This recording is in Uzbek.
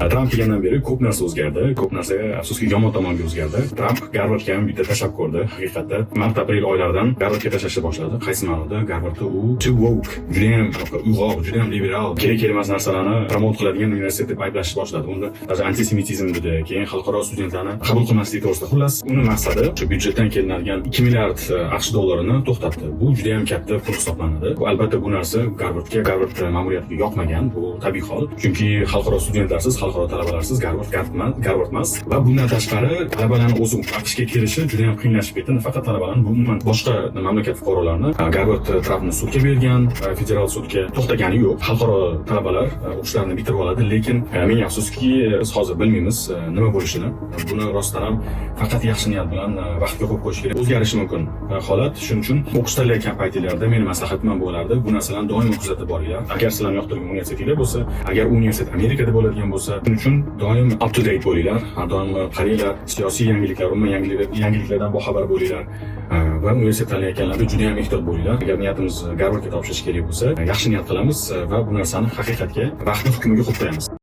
Tramp kelgandan beri ko'p narsa o'zgardi. Ko'p narsa, afsuski, yomon tomonga o'zgardi. Tramp Garvardga ham bitta tashlab ko'rdi. Haqiqatda mart, aprel oylaridan Garvardga tashlashni boshladi. Qaysi ma'noda? Garvardda u too woke, judayam uyg'oq, judayam liberal, kerak emas narsalarni promote qiladigan universitet deb ayblashni boshladi. Unda даже antisemitizm dedi, keyin xalqaro studentlarni qabul qilmaslik to'g'risida. Xullas, uni maqsadi shu byudjetdan kelinadigan 2 milliard AQSh dollarini to'xtatdi. Bu juda ham katta pul hisoblanadi. Bu albatta, bu narsa Garvardga, Garvard ma'muriyatiga yoqmagan, bu tabiiy hol. Chunki xalqaro studentlarsiz, xalqaro talabalarsiz Garvard Garvard emas va bundan tashqari talabalarni o'zi AQShga kelishi juda ham qiyinlashib ketdi. Nafaqat talabalarni, bu umuman boshqa mamlakat fuqarolarini. Garvard Trampni sudga bergan, federal sudga, to'xtagani yo'q. Xalqaro talabalar o'qishlarini bitirib oladi, lekin ming afsuski, biz hozir bilmaymiz nima bo'lishini. Buni rostdan ham faqat yaxshi niyat bilan vaqtga qo'yib qo'yish kerak. O'zgarishi mumkin holat. Shuning uchun o'qish tanlayotgan paytinglarda meni maslahatim ham bo'lardi. Bu narsalarni doimo kuzatib boringlar. Agar sizlarni yoqtirgan universitetinglar bo'lsa, agar u universitet Amerikada bo'ladigan bo'lsa, shuning uchun doim up to date bo'linglar. Har doim qaranglar, siyosiy yangiliklar, umuman yangiliklardan boxabar bo'linglar. Va universitet tanlayotganlarda juda ham ehtiyot bo'linglar. Agar niyatimiz Garvardga topshirish kerak bo'lsa, yaxshi niyat qilamiz va bu narsani haqiqatga, vaqtni hukmiga qo'yib qo'yamiz.